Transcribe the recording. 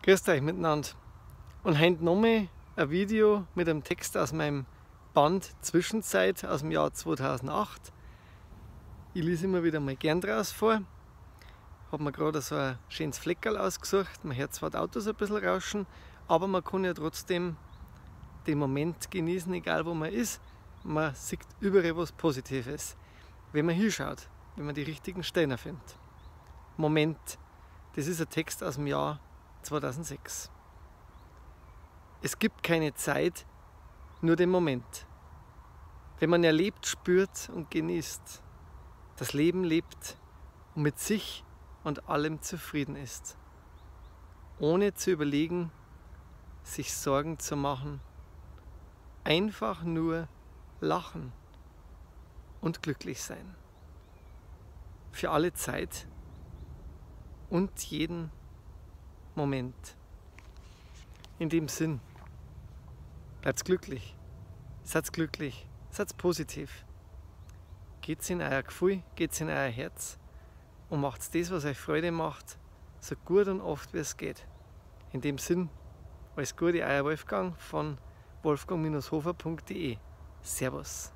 Grüßt euch miteinander. Und heute nochmal ein Video mit einem Text aus meinem Band Zwischenzeit aus dem Jahr 2008. Ich lese immer wieder mal gern draus vor. Hab mir gerade so ein schönes Fleckerl ausgesucht. Man hört zwar die Autos ein bisschen rauschen, aber man kann ja trotzdem den Moment genießen, egal wo man ist. Man sieht überall was Positives, wenn man hinschaut, wenn man die richtigen Steine findet. Moment, das ist ein Text aus dem Jahr 2006. Es gibt keine Zeit, nur den Moment. Wenn man erlebt, spürt und genießt, das Leben lebt und mit sich und allem zufrieden ist, ohne zu überlegen, sich Sorgen zu machen, einfach nur lachen und glücklich sein. Für alle Zeit und jeden Moment. In dem Sinn, bleibt glücklich, seid glücklich, seid positiv. Geht's in euer Gefühl, geht's in euer Herz und macht das, was euch Freude macht, so gut und oft wie es geht. In dem Sinn, alles Gute, euer Wolfgang von wolfgang-hofer.de. Servus.